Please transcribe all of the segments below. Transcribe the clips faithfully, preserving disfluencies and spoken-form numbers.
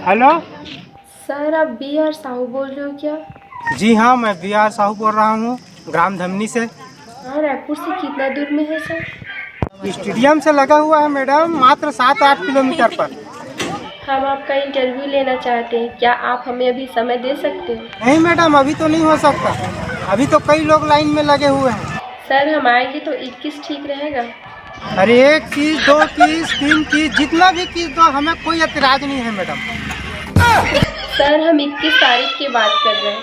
Hello. Sir, आप बी आर साहू बोल रहे हो क्या? जी हाँ, मैं बी आर साहू बोल रहा हूँ, ग्राम धमनी से। हाँ, रायपुर से कितना दूर में है सर? स्टेडियम से लगा हुआ है मैडम, मात्र सात आठ किलोमीटर पर। हम आपका इंटरव्यू लेना चाहते हैं, क्या आप हमें अभी समय दे सकते हो? नहीं मैडम, अभी तो नहीं हो सकता, अभी तो कई लोग लाइन में लगे हुए हैं। सर, हम आएंगे तो इक्कीस ठीक रहेगा? अरे, एक किस, दो किस, तीन किस, जितना भी किस दो, हमें कोई एतराज नहीं है मैडम। सर, हम इक्कीस तारीख की बात कर रहे हैं।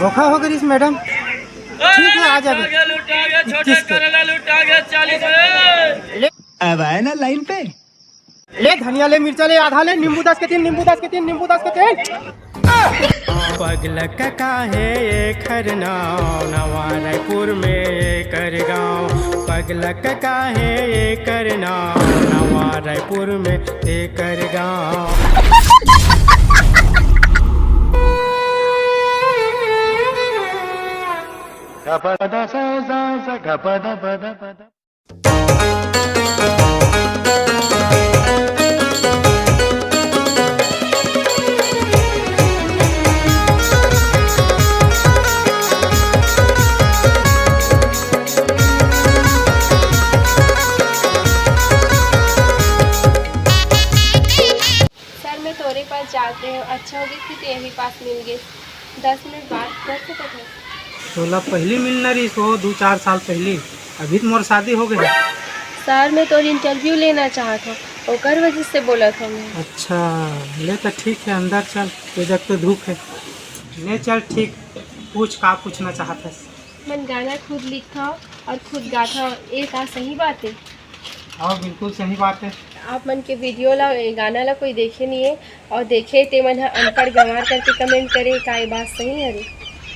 धोखा हो गई मैडम। ठीक है, आ जाबे। इक्कीस को। अब आए ना लाइन पे। ले धनिया, ले मिर्चा, ले आधा, ले नींबू दस के तीन, नींबू दस के तीन, नींबू दस के तीन। पगलक काहे एकर नाव, नवा रायपुर में एकर गाँव। पगलक काहे एकर नाव, नवा रायपुर में एकर गाँव। सर, मैं तोरे पास जाते हूँ, अच्छा होगे कि तैं यही पास मिल गे। दस मिनट बात कर सकत हन? तोला पहली मिलना रहिस हो, दू चार साल पहली, अभी तो मोर शादी हो गए। सर, मैं तोर इंटरव्यू लेना चाहत हूँ, ओकर वजह से बोलत हूँ मैं। अच्छा, ले तो ठीक है, अंदर चल, ये जग तो धूप है। ले चल, ठीक, पूछ, का पूछना चाहत हस? मन गाना खुद लिखत हूँ और खुद गात हूँ, ये का सही बात है? हाँ, बिल्कुल सही बात है। आप मन के वीडियो ला, गाना ला कोई देखे नहीं है, और देखे ते मन ह अनपढ़ गंवार करके कमेंट करे, का ये बात सही हरे?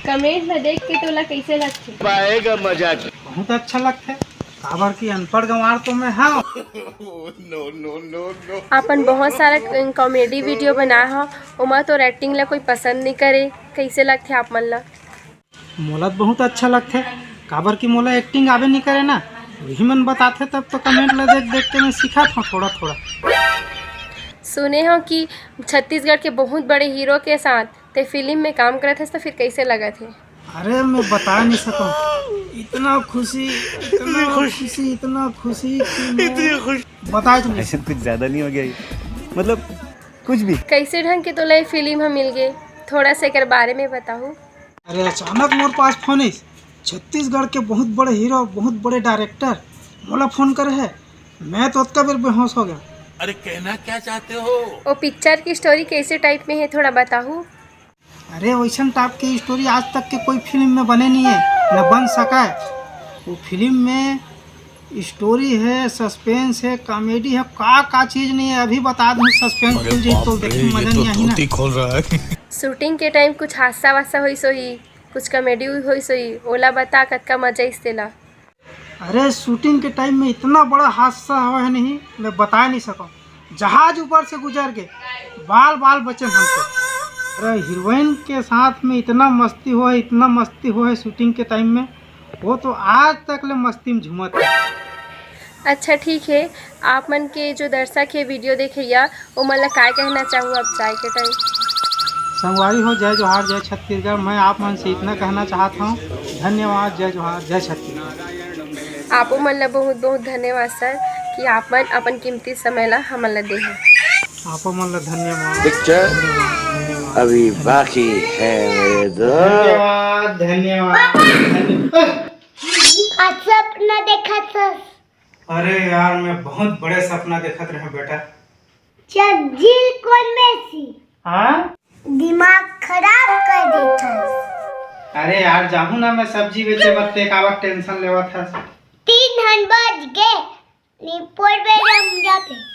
कमेंट ला देख के तोला कैसे लगथे? पाएगा मजाक। बहुत अच्छा लगथे, काबर कि अनपढ़ गंवार तो मैं हाँ। आप मन बहुत सारा क-, कॉमेडी वीडियो बनाए हो, ओमा तोर एक्टिंग ला कोई पसंद नहीं करे, कैसे लगथे आप मन ला? मोला तो बहुत अच्छा लगथे, काबर कि मोला एक्टिंग आबे नहीं करे ना, वही मन बताथे, तब तो कमेंट ला देख देख के मैं सीखत हूँ थोड़ा थोड़ा। सुने हो कि छत्तीसगढ़ के बहुत बड़े हीरो के साथ ते फिल्म में काम करत हस, तो फिर कैसे लगत हे? अरे, मैं बता नहीं सकूँ, इतना खुशी, इतना खुशी, इतना खुशी कि मैं इतनी खुशी। बता तो नहीं ऐसे सकता। कुछ ज्यादा नहीं हो गया ये? मतलब, कुछ भी। कैसे ढंग के तोला ये फिल्म ह मिल गे, थोड़ा सा एकर बारे में बताहू। अरे, अचानक मोर पास फोन आइस, छत्तीसगढ़ के बहुत बड़े हीरो, बहुत बड़े डायरेक्टर मोला फोन करे है। मैं तो ओतका बेर बेहोश हो गया। अरे, कहना क्या चाहते हो? वो पिक्चर की स्टोरी कैसे टाइप में है, थोड़ा बताहू। अरे, वैसन टाइप के स्टोरी आज तक के कोई फिल्म में बने नहीं है, न बन सका है। वो फिल्म में स्टोरी है, सस्पेंस है, कॉमेडी है, का का चीज नहीं है, अभी बता दूं, सस्पेंस अरे खुल जाई बाप तो रे, देखी ये मजा तो नहीं आई ना। धोती खोल रहा है। शूटिंग के टाइम कुछ हादसा वादसा होइस होही, कुछ कॉमेडी होइस होही, ओला बता, कतका मजा आइस तेला। अरे, शूटिंग के टाइम में इतना बड़ा हादसा हुआ है नहीं, मैं बता नहीं सकूं। जहाज ऊपर से गुजर के बाल बाल बचे हमको। अरे, हीरोइन के साथ में इतना मस्ती हुआ है, इतना मस्ती हुआ है शूटिंग के टाइम में, वो तो आज तक ले मस्ती में झूमत है। अच्छा, ठीक है, आप मन के जो दर्शक है, वीडियो देखैया, वो मन ला काय कहना चाहू आप जाए के टाइम? संगवारी हो, जय जोहार, जय छत्तीसगढ़। मैं आप मन से इतना कहना चाहत हूँ, धन्यवाद, जय जोहार, जय छत्तीसगढ़। आपो मन ला बहुत बहुत धन्यवाद सर, कि आप मन अपन कीमती समय ला हमन ला दे हैं। आपो मन ला धन्यवाद। पिक्चर धन्यवाद, धन्यवाद। अभी बाकी है मेरे दोस्त। धन्यवाद, धन्यवाद, धन्यवाद। आज सपना देखत हस? अरे यार, मैं बहुत बड़े सपना देखत रहे बेटा। चल, झील कौन में सी? हाँ? दिमाग खराब कर देथस। अरे यार, जाहू ना मैं सब्जी बेचे बर, ते काबर टेंशन लेवत हस? तीन घन बज गे, निपोर बेरा हम जाते।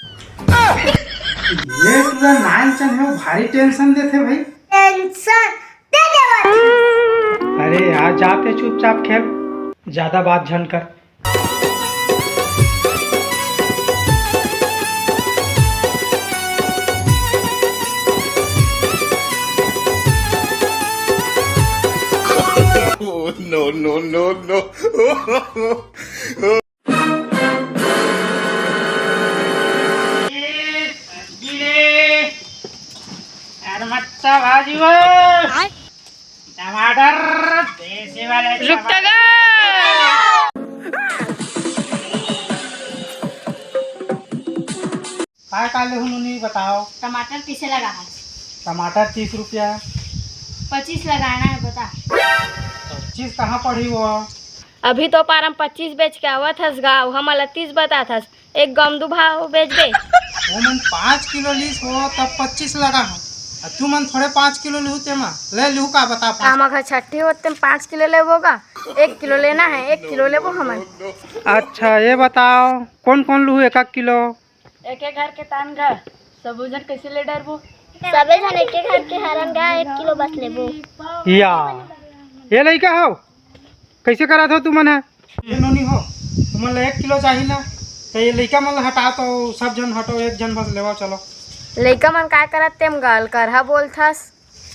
ये पूरा नान चन है, भारी टेंशन देथे भाई। टेंशन दे देवत हस। अरे यार, जाते चुपचाप खेल, ज्यादा बात झन कर। Oh, no, no, no, no। भाजी वो टमाटर, देसी वाले रुक टमाटर। काय का लेहू नोनी बताओ। टमाटर किसे लगा है? टमाटर तीस रुपया। पच्चीस लगाना है, बता। पच्चीस कहाँ पढ़ी वो? अभी तो पारम पच्चीस बेच के आवत हस गाँव, हमन ला तीस बतात हस। एक गम दू भाव बेच दे। वो मन पाँच किलो लीस हो तब पच्चीस लगा हो। अब तू मन थोड़े पाँच किलो लिहू तेमा ले लिहू का बता पाँच। काम अगर छठी होते में पाँच किलो लेबो गा। एक किलो लेना है, एक किलो लेबो हमन। अच्छा ये बताओ कौन कौन लुहू एक एक किलो? एक एक घर के तान गा। सबो जन कैसे ले डरबो? सबे जन एक एक घर के हरन गा, एक किलो बस लेबो। या ये लइका हो कैसे करत हो तुमन ह? ये नोनी हो, तुमन ला एक किलो चाही ना, तो ये लइका मन ला हटाओ, तो सब जन हटो, एक जन बस लेवा चलो। लइका मन काय करत तेम गल करहा बोलथस?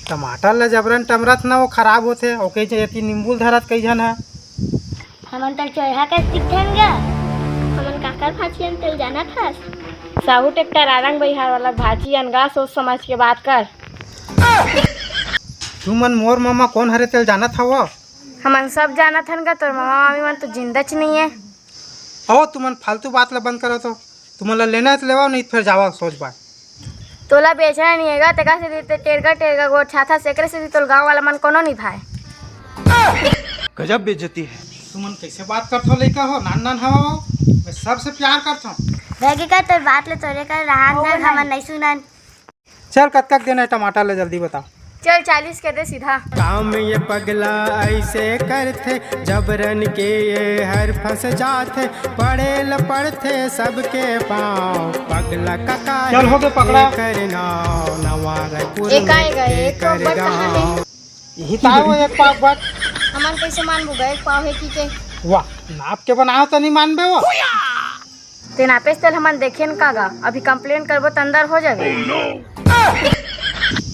टमाटर ला जबरन टमरत ना, वो खराब होथे, ओके जे एती नींबू ल धरत कई झन ह। हमन तल चोरहा कर दिखथन गा, हमन काकर फांसी तेल जानत हस? साहू ट्रैक्टर आरंग बइहार वाला भाजी अनगा सोच समझ के बात कर। तुमन मोर ममा कौन हरे तेल जानत हव? हमन सब जानत हन गा, तोर मामा मामी मन तो जिंदा च नइये। अहो, तुमन फालतू बात ला बंद करो तो। तुमन ला लेना है तो लेवा, नहीं तो फिर जावा, सोच बात। तोला बेचना नहीं है गा, तेका से ते टेरगा टेरगा गोठ छाथा, सेकरे से तोल गाँव वाला मन कोनो नहीं भाए। गजब बेइज्जती है। तुमन कैसे बात करथो लइका हो, नान नान हवा हो। मैं सबसे प्यार करथो। बैगी का तोर बात ले तोरे कर रहा हमन नहीं सुनन। चल, कतका के देना है टमाटर ला, जल्दी बता। चल, चालीस के दे सीधा। काम ये पगला ऐसे करथे, जबरन के ये हर फंस जाथे, पड़े ल पड़थे सबके पाँव। पगला कका चल, हो गए, पकड़ा। करना नवा रायपुर एक में आएगा, एक कर बट कहाँ गाँव। है? यही तो वो एक पाव बट। हमन कैसे मानबो गा, एक पाव है कि के? वाह, नाप के बनाओ तो नहीं मानबे वो। तेन आपेस तेल हमन देखेन का गा, अभी कंप्लेन करबो त अंदर हो जाबे।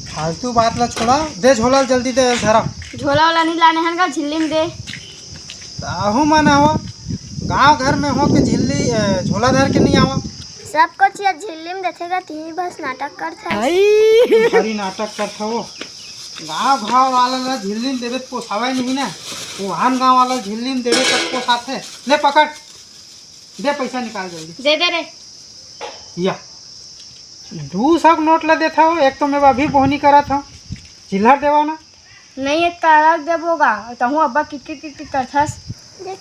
फालतू बात ला छोड़ा, दे झोला जल्दी दे, धरा। झोला वाला नहीं लाने हन गा, झिल्ली में दे। ताहू मन हो, गांव घर में हो के झिल्ली, ए, झोला धर के नहीं आवा। सब कुछ ये झिल्ली में देथे गा, तिही बस नाटक करथे। भारी नाटक करथे वो। गांव घाव वाला ला झिल्ली में देवे त पोसावे नहीं ना, वो हन गांव वाला झिल्ली में देवे तब पोसाथे। ले पकड़। दे पैसा निकाल जल्दी। दे दे रे। या। दू सौ के नोट ला देथव, एक तो मैं अभी बोहनी करत हव। चिल्हर देवा ना। नहीं है तो अलग देबो गा, तहूँ अब्बा किट किट किट किट करथस।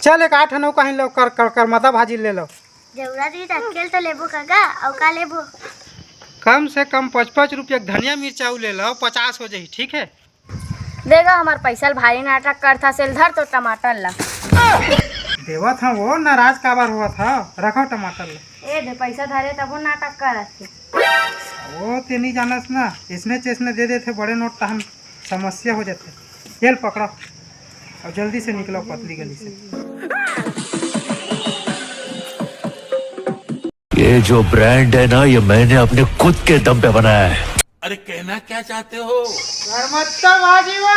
चल एक आठ नौ कहीं लो कर, कर, कर मता भाजी ले लो। जरूरत ही तो अकेल तो लेबो काका, अउ का लेबो? कम से कम पाँच पाँच रुपया के धनिया मिर्चा ले लो, पचास हो जाही, ठीक है? देगा हमार पैसा ल भारी नाटक करथा, सेल धर तो टमाटर ला। देवत हव वो, नाराज काबर होवत हव? रखव टमाटर ला। ए दे पैसा धरे तबो नाटक करत हे। वो ते नहीं जानस ना, इसने चेसने दे देथे बड़े नोट तहन समस्या हो जाथे। ये ल पकड़ा और जल्दी से निकलो पतली गली से। ये जो ब्रांड है ना, ये मैंने अपने खुद के दम पे बनाया है। अरे कहना क्या चाहते हो? धर्मत्ता भाजी वा,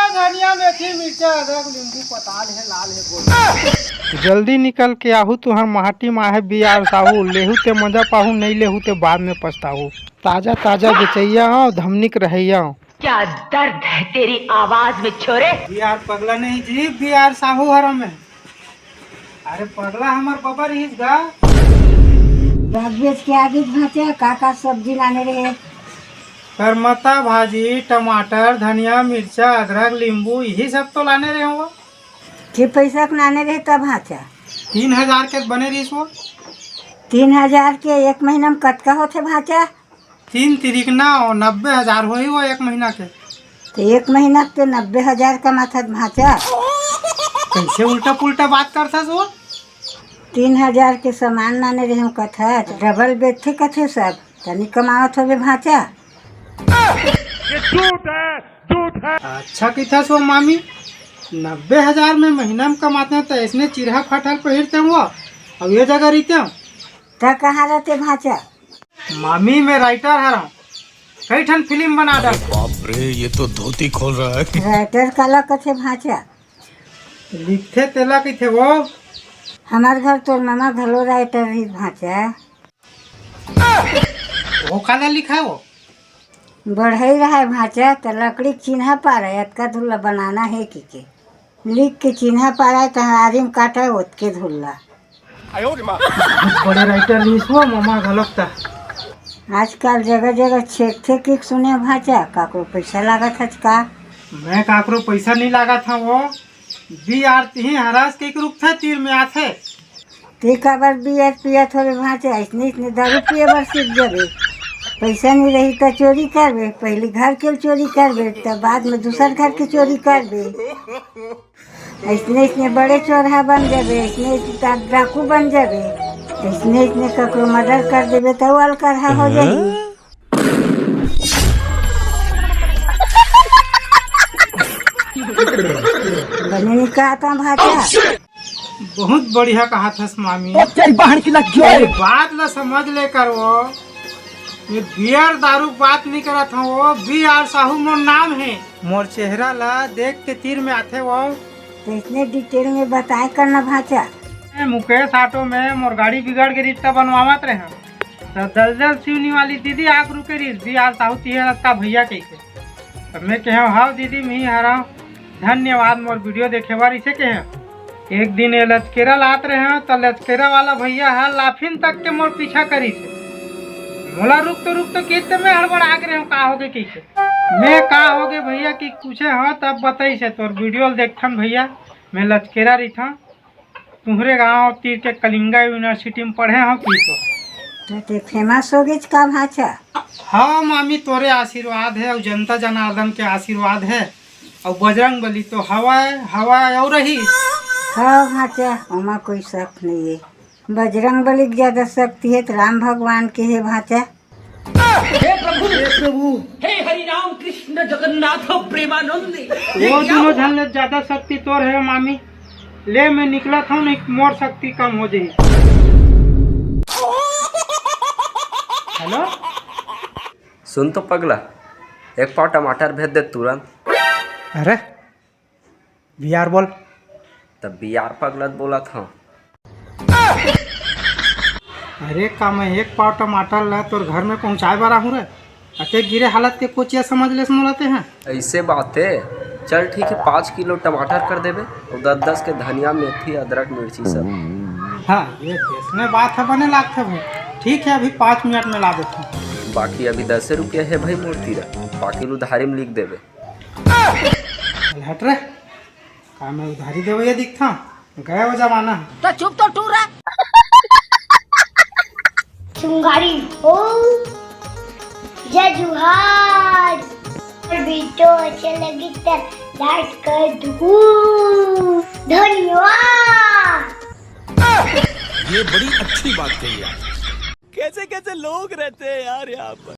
धनिया, मेथी, मिर्चा, अदरक, नींबू, पताल है, लाल है, गोल। जल्दी निकल के आहू तुहर माटी मा है बियार साहू, लेहू ते मजा पाहू, नहीं लेहू ते बाद में पछताहू। ताजा ताजा बेचैया हो, धमनिक रहैया हो। क्या दर्द है तेरी आवाज में छोरे। बियार पगला नहीं जी, बियार साहू हरम है। अरे पगला हमर बबा रहिस गा। रात बेच के आ गई भांचा, का का सब्जी लाने रहे? करमता भाजी, टमाटर, धनिया, मिर्चा, अदरक, नींबू, यही सब तो लाने रहे हो। के पैसा के लाने रहे तब भांचा? तीन हजार के बने रहिस वो। तीन हजार के एक महीना में कतका होथे भांचा? तीन तिरिक ना हो, नब्बे हजार होही वो एक महीना के। तो एक महीना के नब्बे हजार कमाथस भांचा। कैसे उल्टा पुल्टा बात करथस वो? तीन हजार के सामान लाने रहे कथस, डबल बेचथे कथे सब, तनी कमावत होबे भांचा। ये झूठ है, झूठ है। अच्छा किथस वो मामी, नब्बे हजार में महीना में कमाते हैं तो इसने चिरहा फाटल पहिरते हो, अब ये जगह रहते हो। त कहाँ रहते भांचा? मामी, मैं राइटर हरंव, कई ठन फिल्म बना डर। बाप रे, ये तो धोती खोल रहा है। राइटर काला कथे भांचा? लिखथे तेला कथे वो। हमार घर तोर ममा घलो राइटर रही भांचा। वो काला लिखा है वो? बढ़ई रहय भांचा, त लकड़ी के चिन्हा पारय, अतका धुल्ला बनाना हे कहिके। लिख के चिन्हा पारय, त आरी म काटय ओतके धुल्ला। बहुत बड़े राइटर रहिस वो ममा घलोक त। आजकल जगह जगह छेकथे कि सुने भांचा, काकरो पइसा लागत हच का? मैं काकरो पइसा नइ लागत हंव वो। बियर तिही हरस कहिके रुकथे, तीर में आथे। ते काबर बियर पियत होबे भांचा, अइसने अइसने दारू पिए बर सीख जाबे। पइसा नइ रही त चोरी करबे, पहिली घर के चोरी करबे, त बाद में दूसर घर के चोरी करबे। अइसने अइसने बड़े चोरहा बन जाबे, अइसने अइसने डाकू बन जाबे, अइसने अइसने ककरो मर्डर कर देबे, त अलकरहा हो जाही। बने नइ कहत हंव भांचा। बहुत बढ़िया कहत हस मामी। तो तेरी बहन की लग गई। अरे बात ला समझ ले कर वो। ये बियर दारू के बात नइ करत हंव वो, बी आर साहू मोर नाम हे। मोर चेहरा ला देख के तीर में आथे वो। त अइसने detail में बताय कर ना भांचा। ए, मुकेश ऑटो में मोर गाड़ी बिगड़ गे रिहिस त बनवावत रहेंव। त दलदल सिवनी वाली दीदी आके रुके रिहिस, बी आर साहू तिही हरस का भइया कहिके। त मैं कहेंव, हव दीदी, मिही हरंव, धन्यवाद मोर video देखे बर, अइसे कहेंव। एक दिन ए लचकेरा लात रहेंव, त लचकेरा वाला भइया ह लाफिन तक के मोर पीछा करिस हे। मोला रुक तो, रुक तो कहिस त मैं हड़बड़ा गे रहेंव, का होगे कहिके। मैं का होगे भइया कहिके पूछेंव, तब बताइस हे, तोर video ल देखथन भइया, मैं लचकेरा रहिथंव। तुंहरे गांव तीर के कलिंगा university में पढ़े हंव कहिस वो। त ते famous हो गेच का भांचा? हव मामी, तोरे आशीर्वाद हे अउ जनता जनार्दन के आशीर्वाद हे अउ बजरंग बली तो हवय, हवय अउ रही। हव भांचा, ओमा कोई शक नइ हे। बजरंग बली के ज्यादा शक्ति हे त राम भगवान के हे भांचा। हे प्रभु, हे प्रभु, हे हरि राम कृष्ण जगन्नाथ प्रेमानंद। वो दूनों झन ले ज्यादा शक्ति तोर हे मामी। ले मैं निकलत हंव, नहीं मोर शक्ति कम हो जाही। Hello। सुन तो पगला, एक पाव टमाटर भेज दे तुरंत। अरे बियर बोल। तब बियर पगलत बोलत हंव। अरे का मैं एक पाव टमाटर ला तोर घर में पहुंचाय बर आहूं रे? अतेक गिरे हालत के कोचिया समझ लेस मोला तेंहा। अइसे बात हे, चल ठीक हे, पाँच किलो टमाटर कर देबे अउ दस दस के धनिया, मेथी, अदरक, मिर्ची सब। हाँ, ये अइसने बात हे, बने लागथे भाई। ठीक हे, अभी पाँच मिनट में ला देथंव। बाकी अभी दसे रुपया हे भाई मोर तीरा, बाकी ल उधारी में लिख देबे। चल हट रे, का मैं उधारी देवइया दिखथंव? गया वो जमाना। तो चुप तो टूरा। चुंगारी हो। जय जुहार। वीडियो अच्छे लगी तो like कर दो। धन्यवाद। ये बड़ी अच्छी बात कही आप। कैसे कैसे लोग रहते हैं यार यहाँ पर।